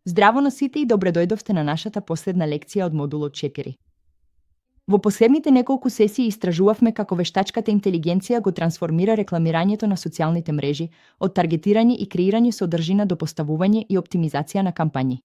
Здраво на сите и добре дојдовте на нашата последна лекција од модулот 4. Во последните неколку сесии истражувавме како вештачката интелигенција го трансформира рекламирањето на социјалните мрежи од таргетирање и креирање содржина до поставување и оптимизација на кампањи.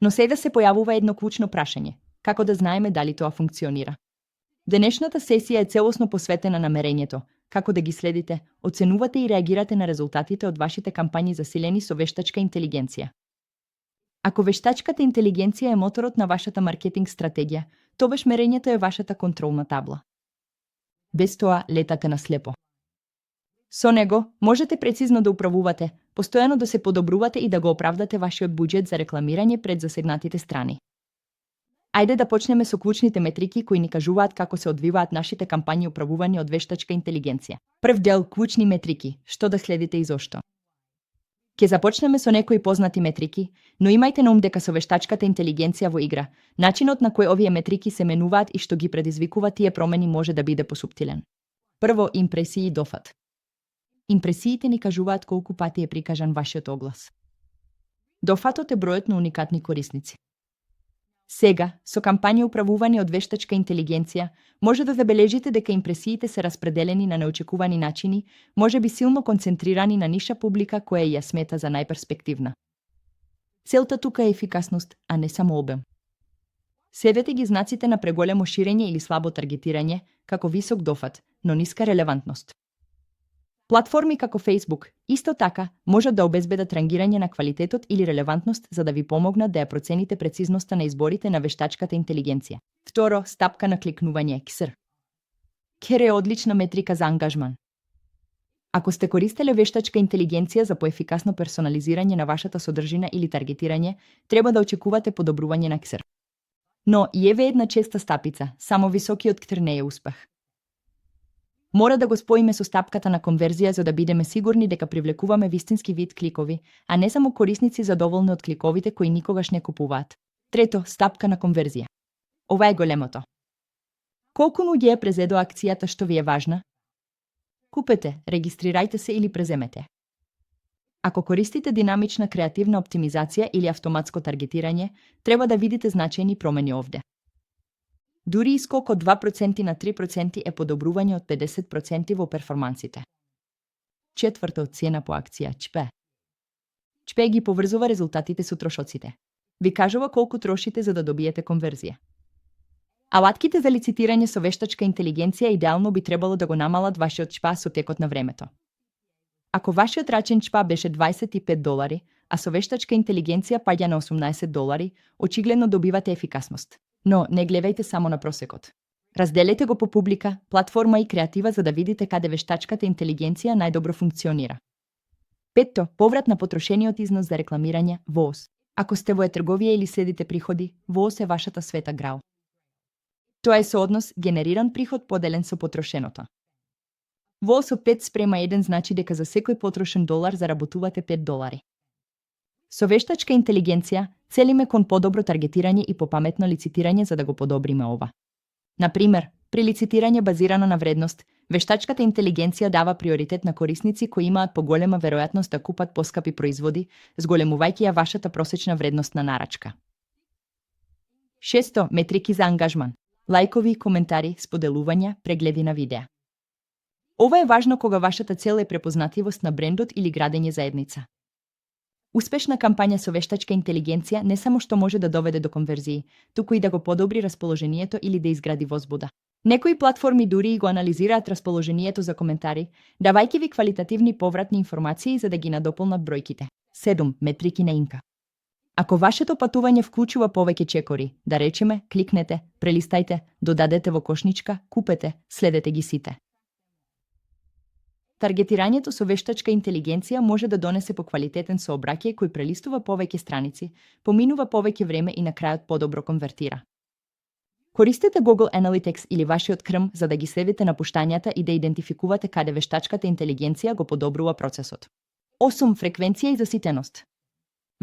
Но сега се појавува едно клучно прашање: како да знаеме дали тоа функционира? Денешната сесија е целосно посветена на мерењето, како да ги следите, оценувате и реагирате на резултатите од вашите кампањи засилени со вештачка интелигенција. Ако вештачката интелигенција е моторот на вашата маркетинг стратегија, тогаш мерењето е вашата контролна табла. Без тоа летате на слепо. Со него можете прецизно да управувате, постојано да се подобрувате и да го оправдате вашиот буџет за рекламирање пред засегнатите страни. Ајде да почнеме со клучните метрики кои ни кажуваат како се одвиваат нашите кампањи управувани од вештачка интелигенција. Прв дел — клучни метрики, што да следите и зошто. Ке започнеме со некои познати метрики, но имајте на ум дека со вештачката интелигенција во игра, начинот на кој овие метрики се менуваат и што ги предизвикува тие промени може да биде посуптилен. Прво, импресии и дофат. Импресиите ни кажуваат колку пати е прикажан вашиот оглас. Дофатот е бројот на уникатни корисници. Сега, со кампањи управувани од вештачка интелигенција, може да забележите дека импресиите се распределени на неочекувани начини, можеби силно концентрирани на ниша публика која ја смета за најперспективна. Целта тука е ефикасност, а не само обем. Следете ги знаците на преголемо ширење или слабо таргетирање, како висок дофат, но ниска релевантност. Платформи како Facebook, исто така, можат да обезбедат рангирање на квалитетот или релевантност за да ви помогнат да ја процените прецизноста на изборите на вештачката интелигенција. Второ, стапка на кликнување, KSR. KSR е одлична метрика за ангажман. Ако сте користеле вештачка интелигенција за поефикасно персонализирање на вашата содржина или таргетирање, треба да очекувате подобрување на KSR. Но и еве една честа стапица, само високиот KSR не е успех. Мора да го споиме со стапката на конверзија за да бидеме сигурни дека привлекуваме вистински вид кликови, а не само корисници задоволни од кликовите кои никогаш не купуваат. Трето, стапка на конверзија. Ова е големото. Колку луѓе презедо акцијата што ви е важна? Купете, регистрирајте се или преземете. Ако користите динамична креативна оптимизација или автоматско таргетирање, треба да видите значајни промени овде. Дури и скок од 2% на 3% е подобрување од 50% во перформансите. Четврто, цена по акција, ЧП. ЧП ги поврзува резултатите со трошоците. Ви кажува колку трошите за да добиете конверзија. Алатките за лицитирање со вештачка интелигенција идеално би требало да го намалат вашиот ЧП со текот на времето. Ако вашиот рачен ЧП беше $25, а со вештачка интелигенција паѓа на $18, очигледно добивате ефикасност. Но не гледајте само на просекот. Разделете го по публика, платформа и креатива за да видите каде вештачката интелигенција најдобро функционира. Петто, поврат на потрошениот износ за рекламирање, ВООС. Ако сте во трговија или следите приходи, ВООС е вашата света грал. Тоа е сооднос генериран приход поделен со потрошеното. ВООС од 5:1 значи дека за секој потрошен долар заработувате $5. Со вештачка интелигенција целиме кон подобро таргетирање и попаметно лицитирање за да го подобриме ова. Например, при лицитирање базирано на вредност, вештачката интелигенција дава приоритет на корисници кои имаат поголема веројатност да купат поскапи производи, зголемувајќи ја вашата просечна вредност на нарачка. Шесто, метрики за ангажман. Лајкови, коментари, споделувања, прегледи на видеа. Ова е важно кога вашата цел е препознатливост на брендот или градење заедница. Успешна кампања со вештачка интелигенција не само што може да доведе до конверзии, туку и да го подобри расположението или да изгради возбуда. Некои платформи дури и го анализираат расположението за коментари, давајќи ви квалитативни повратни информации за да ги надополнат бројките. 7. Метрики на инка. Ако вашето патување вклучува повеќе чекори, да речеме, кликнете, прелистајте, додадете во кошничка, купете, следете ги сите. Таргетирањето со вештачка интелигенција може да донесе поквалитетен сообраќај кој прелистува повеќе страници, поминува повеќе време и на крајот подобро конвертира. Користете Google Analytics или вашиот крм за да ги следите напуштањата и да идентификувате каде вештачката интелигенција го подобрува процесот. 8. Фреквенција и заситеност.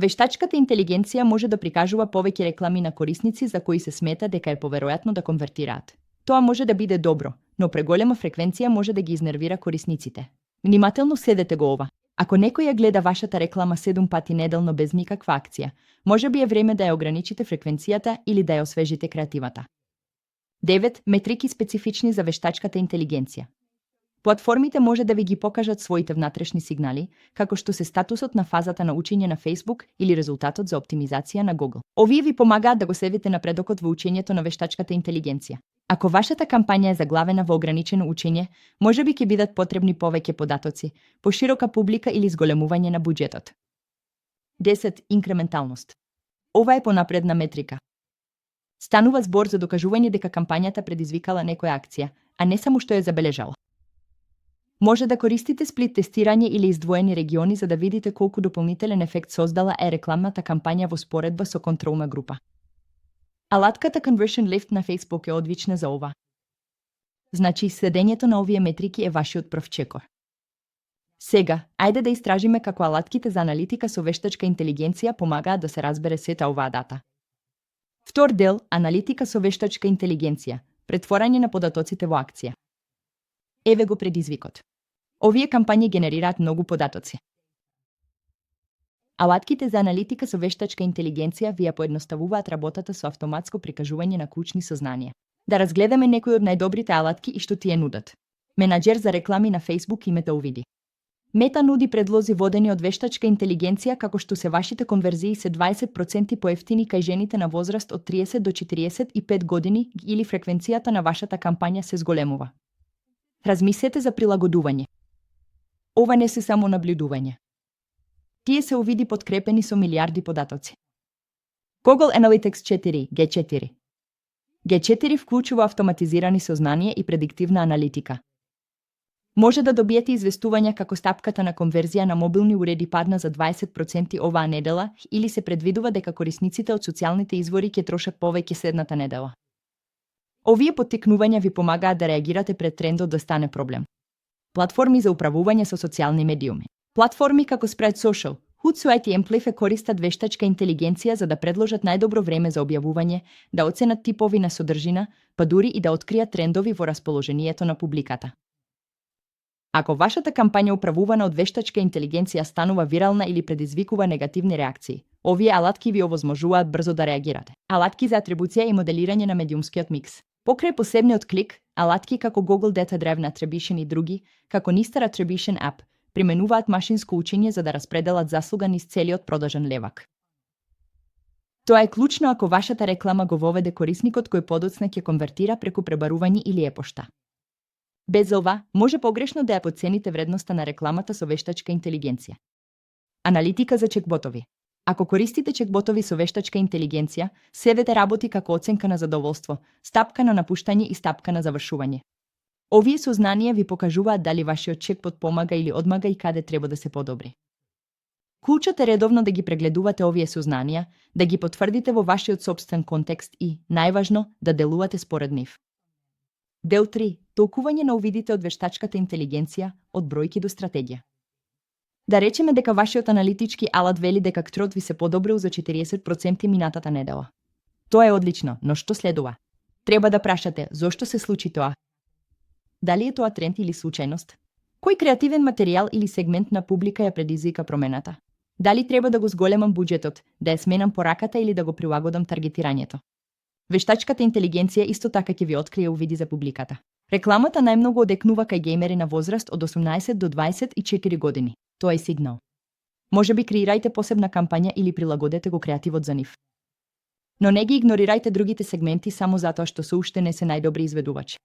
Вештачката интелигенција може да прикажува повеќе реклами на корисници за кои се смета дека е поверојатно да конвертираат. Тоа може да биде добро, но преголема фреквенција може да ги изнервира корисниците. Внимателно следете го ова. Ако некој ја гледа вашата реклама 7 пати неделно без никаква акција, можеби е време да ја ограничите фреквенцијата или да ја освежите креативата. 9. Метрики специфични за вештачката интелигенција. Платформите може да ви ги покажат своите внатрешни сигнали, како што се статусот на фазата на учење на Facebook или резултатот за оптимизација на Google. Овие ви помагаат да го следите напредокот во учењето на вештачката интелигенција. Ако вашата кампања е заглавена во ограничено учење, можеби ќе бидат потребни повеќе податоци, поширока публика или зголемување на буџетот. 10. Инкременталност. Ова е понапредна метрика. Станува збор за докажување дека кампањата предизвикала некоја акција, а не само што ја забележала. Може да користите сплит тестирање или издвоени региони за да видите колку дополнителен ефект создала е рекламната кампања во споредба со контролна група. Алатката Conversion Lift на Facebook е одлична за ова. Значи, следењето на овие метрики е вашиот прв чекор. Сега, ајде да истражиме како алатките за аналитика со вештачка интелигенција помагаат да се разбере сета оваа дата. Втор дел – аналитика со вештачка интелигенција, претворање на податоците во акција. Еве го предизвикот. Овие кампањи генерираат многу податоци. Алатките за аналитика со вештачка интелигенција ви ја поедноставуваат работата со автоматско прикажување на клучни сознанија. Да разгледаме некои од најдобрите алатки и што ти ја нудат. Менаџер за реклами на Facebook и Мета увиди. Мета нуди предлози водени од вештачка интелигенција како што се вашите конверзии се 20% поевтини кај жените на возраст од 30 до 45 години или фреквенцијата на вашата кампања се зголемува. Размислете за прилагодување. Ова не се само наблюдување. Тие се увиди подкрепени со милиарди податоци. Google Analytics 4, G4. G4 вклучува автоматизирани сознание и предиктивна аналитика. Може да добиете известувања како стапката на конверзија на мобилни уреди падна за 20% оваа недела или се предвидува дека корисниците од социјалните извори ќе трошат повеќе следната недела. Овие поттикнувања ви помагаат да реагирате пред трендот да стане проблем. Платформи за управување со социјални медиуми. Платформи како Spread Social, Hootsuite и Amplify користат вештачка интелигенција за да предложат најдобро време за објавување, да оценат типови на содржина, па дури и да откријат трендови во расположението на публиката. Ако вашата кампања управувана од вештачка интелигенција станува вирална или предизвикува негативни реакции, овие алатки ви овозможуваат брзо да реагирате. Алатки за атрибуција и моделирање на медиумскиот микс. Покрај посебниот клик, алатки како Google Data Driven Attribution и други, како Nistar Attribution App, применуваат машинско учење за да распределат заслуга низ целиот продажен левак. Тоа е клучно ако вашата реклама го воведе корисникот кој подоцна ќе конвертира преку пребарување или епошта. Без ова, може погрешно да ја потцените вредноста на рекламата со вештачка интелигенција. Аналитика за чекботови. Ако користите чекботови со вештачка интелигенција, следете работи како оценка на задоволство, стапка на напуштање и стапка на завршување. Овие сознанија ви покажуваат дали вашиот чекбот помага или одмага и каде треба да се подобри. Клучот е редовно да ги прегледувате овие сознанија, да ги потврдите во вашиот сопствен контекст и, најважно, да делувате според нив. Дел 3. Толкување на увидите од вештачката интелигенција, од бројки до стратегија. Да речеме дека вашиот аналитички алат вели дека ктрот ви се подобрил за 40% минатата недела. Тоа е одлично, но што следува? Треба да прашате, зошто се случи тоа? Дали е тоа тренд или случајност? Кој креативен материјал или сегмент на публика ја предизвика промената? Дали треба да го зголемам буџетот, да ја сменам пораката или да го прилагодам таргетирањето? Вештачката интелигенција исто така ќе ви открие увиди за публиката. Рекламата најмногу одекнува кај геймери на возраст од 18 до 24 години. Тоа е сигнал. Можеби креирајте посебна кампања или прилагодете го креативот за нив. Но не ги игнорирајте другите сегменти само затоа што се уште не се најдобри изведувачи.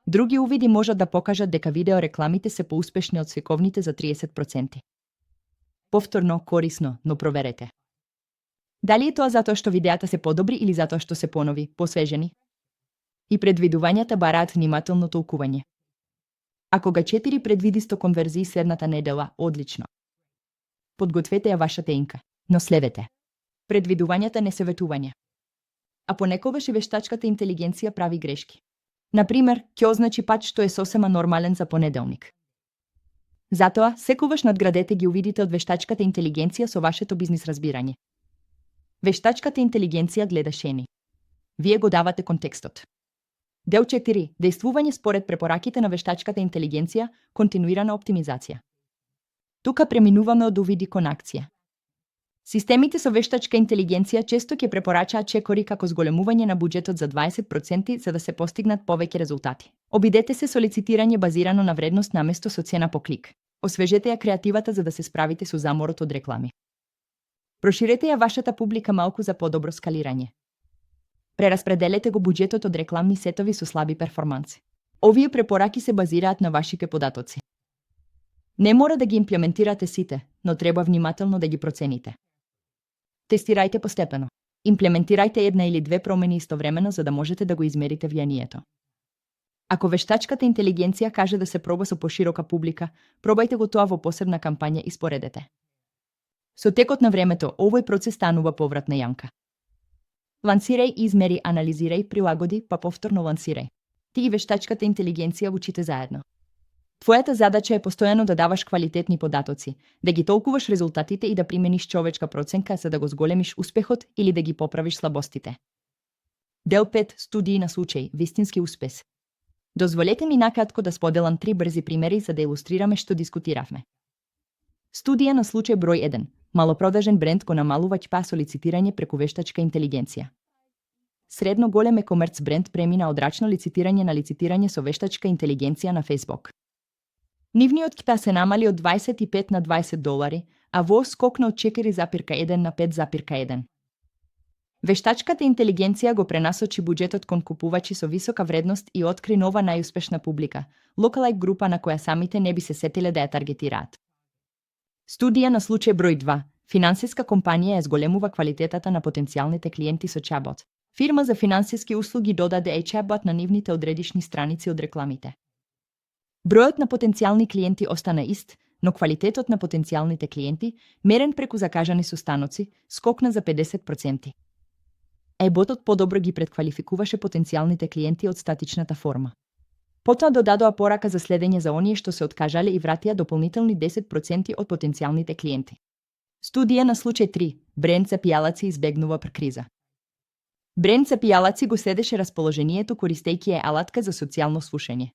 Други увиди можат да покажат дека видео рекламите се поуспешни од свековните за 30%. Повторно, корисно, но проверете. Дали е тоа затоа што видеата се подобри или затоа што се понови, посвежени? И предвидувањата бараат внимателно толкување. Ако G4 предвиди 100 конверзии следната недела, одлично. Подгответе ја вашата инка, но следете. Предвидувањата не се ветување. А понекогаш и вештачката интелигенција прави грешки. Например, ќе означи пат што е сосема нормален за понеделник. Затоа, секогаш надградете ги увидите од вештачката интелигенција со вашето бизнис разбирање. Вештачката интелигенција гледа шени. Вие го давате контекстот. Дел 4. Дејствување според препораките на вештачката интелигенција, континуирана оптимизација. Тука преминуваме од увиди кон акција. Системите со вештачка интелигенција често ќе препорачаат чекори како зголемување на буџетот за 20% за да се постигнат повеќе резултати. Обидете се со лицитирање базирано на вредност наместо со цена по клик. Освежете ја креативата за да се справите со заморот од реклами. Проширете ја вашата публика малку за подобро скалирање. Прераспределете го буџетот од рекламни сетови со слаби перформанси. Овие препораки се базираат на вашите податоци. Не мора да ги имплементирате сите, но треба внимателно да ги процените. Тестирајте постепено. Имплементирајте една или две промени истовремено за да можете да го измерите влијанието. Ако вештачката интелигенција каже да се проба со поширока публика, пробајте го тоа во посебна кампања и споредете. Со текот на времето, овој процес станува повратна јанка. Лансирај, измери, анализирај, прилагоди, па повторно лансирај. Ти и вештачката интелигенција учите заедно. Твојата задача е постојано да даваш квалитетни податоци, да ги толкуваш резултатите и да примениш човечка проценка за да го зголемиш успехот или да ги поправиш слабостите. Дел 5. Студии на случај. Вистински успес. Дозволете ми накратко да споделам 3 брзи примери за да илустрираме што дискутиравме. Студија на случај број 1. Малопродажен бренд го намалува ќпа со лицитирање преку вештачка интелигенција. Средно голем e-commerce бренд премина од рачно лицитирање на лицитирање со вештачка интелигенција на Facebook. Нивниот ќпа се намали од 25 на $20, а ВО скокна од 4,1 на 5,1. Вештачката интелигенција го пренасочи буџетот кон купувачи со висока вредност и откри нова најуспешна публика, локалайк група на која самите не би се сетиле да ја таргетираат. Студија на случај број 2. Финансиска компанија ја зголемува квалитетата на потенцијалните клиенти со чатбот. Фирма за финансиски услуги додаде и чатбот на нивните одредишни страници од рекламите. Бројот на потенцијални клиенти остана ист, но квалитетот на потенцијалните клиенти, мерен преку закажани состаноци, скокна за 50%. Еботот подобро ги предквалификуваше потенцијалните клиенти од статичната форма. Потоа додадоа порака за следење за оние што се откажале и вратија дополнителни 10% од потенцијалните клиенти. Студија на случај 3. Бренд за пијалаци избегнува криза. Бренд за пијалаци го следеше расположението користејќи ја алатка за социјално слушање.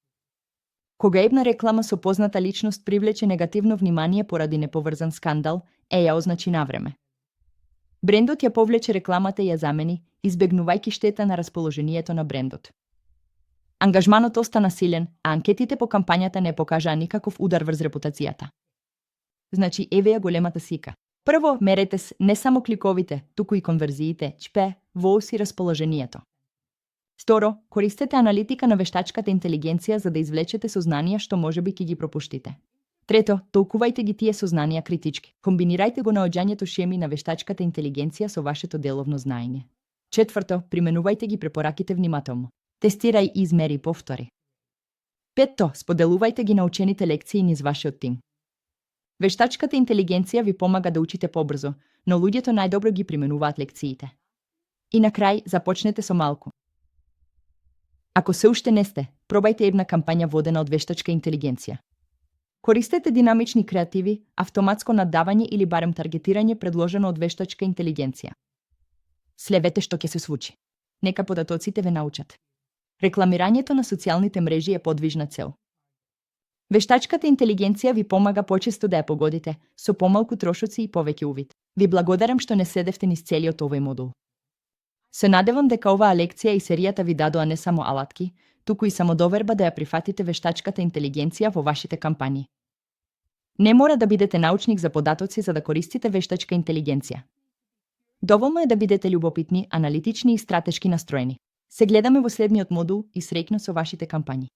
Кога една реклама со позната личност привлече негативно внимание поради неповрзан скандал, ја означи навреме. Брендот ја повлече рекламата и ја замени, избегнувајќи штета на расположението на брендот. Ангажманот остана силен, а анкетите по кампањата не покажаа никаков удар врз репутацијата. Значи, еве ја големата сика. Прво, мерете не само кликовите, туку и конверзиите, ќпе, ВОС и расположението. Второ, користете аналитика на вештачката интелигенција за да извлечете сознанија што можеби ќе ги пропуштите. Трето, толкувајте ги тие сознанија критички. Комбинирајте го наоѓањето шеми на вештачката интелигенција со вашето деловно знаење. Четврто, применувајте ги препораките внимателно. Тестирај, измери, повтори. Петто, споделувајте ги научените лекции низ вашиот тим. Вештачката интелигенција ви помага да учите побрзо, но луѓето најдобро ги применуваат лекциите. И на крај, започнете со малку. Ако се уште не сте, пробајте една кампања водена од вештачка интелигенција. Користете динамични креативи, автоматско наддавање или барем таргетирање предложено од вештачка интелигенција. Следете што ќе се случи. Нека податоците ве научат. Рекламирањето на социјалните мрежи е подвижна цел. Вештачката интелигенција ви помага почесто да ја погодите, со помалку трошоци и повеќе увид. Ви благодарам што не следевте низ целиот овој модул. Се надевам дека оваа лекција и серијата ви дадоа не само алатки, туку и самодоверба да ја прифатите вештачката интелигенција во вашите кампањи. Не мора да бидете научник за податоци за да користите вештачка интелигенција. Доволно е да бидете љубопитни, аналитични и стратешки настроени. Се гледаме во следниот модул и среќно со вашите кампањи.